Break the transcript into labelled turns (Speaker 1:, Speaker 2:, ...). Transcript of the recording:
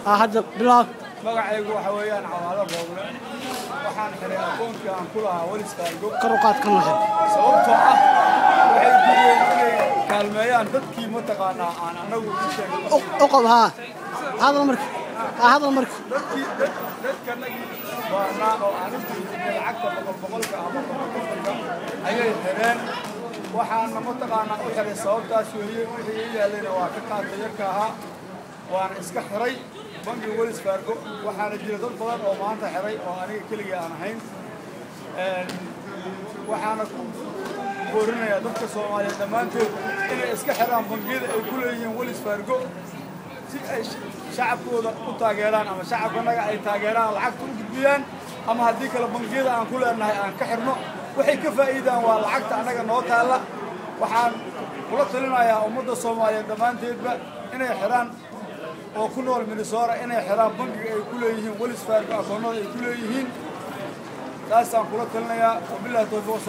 Speaker 1: Hadda bilaab.
Speaker 2: Magacaygu waxa weeyaan Cawaalo Rooble. Waxaan xiray akoonkii aan ku lahaa Wells Fargo.
Speaker 1: Kor u qaad kan lahayd.
Speaker 2: Sababtoo ah waxay diideen inay kaalmeeyaan dadkii mataqaanaa aan anagu u sheegay.
Speaker 1: U qab haa, hadal marka, haa, hadal marka.
Speaker 2: Dadkii dadkanagii baarnaa oo aan u jeedinay lacagta boqol boqolka ama boqol kontonka ayay xireen. Waxaana mataqaanaa u xiray sababtaas weeye. Wixii ii yaallayna waa ka qaatay yarka ahaa, waana iska xiray bangiga Wells Fargo. Waxaana jira dad badan oo maanta xiray oo aniga keligii aan ahayn. Waxaana ku boorinayaa dadka Soomaaliyeed dhammaantood inay iska xiraan bangiyada ay ku leeyihiin Wells Fargo si ay shacabkooda u taageeraan ama shacabkanaga ay taageeraan, lacagta u gudbiyaan, ama haddii kale bangiyada aan ku leenahay aan ka xirno. Waxay ka faa'iidaan waa lacagta annaga noo taalla. Waxaan kula talinayaa ummadda Soomaaliyeed dhammaanteedba inay xiraan oo ku nool Minnesota inay xiraan bangiga ay ku leeyihiin Wells Fargo akoonnada ay ku leeyihiin. Taasaan kula talinayaa. Wabillahi tawfiiq.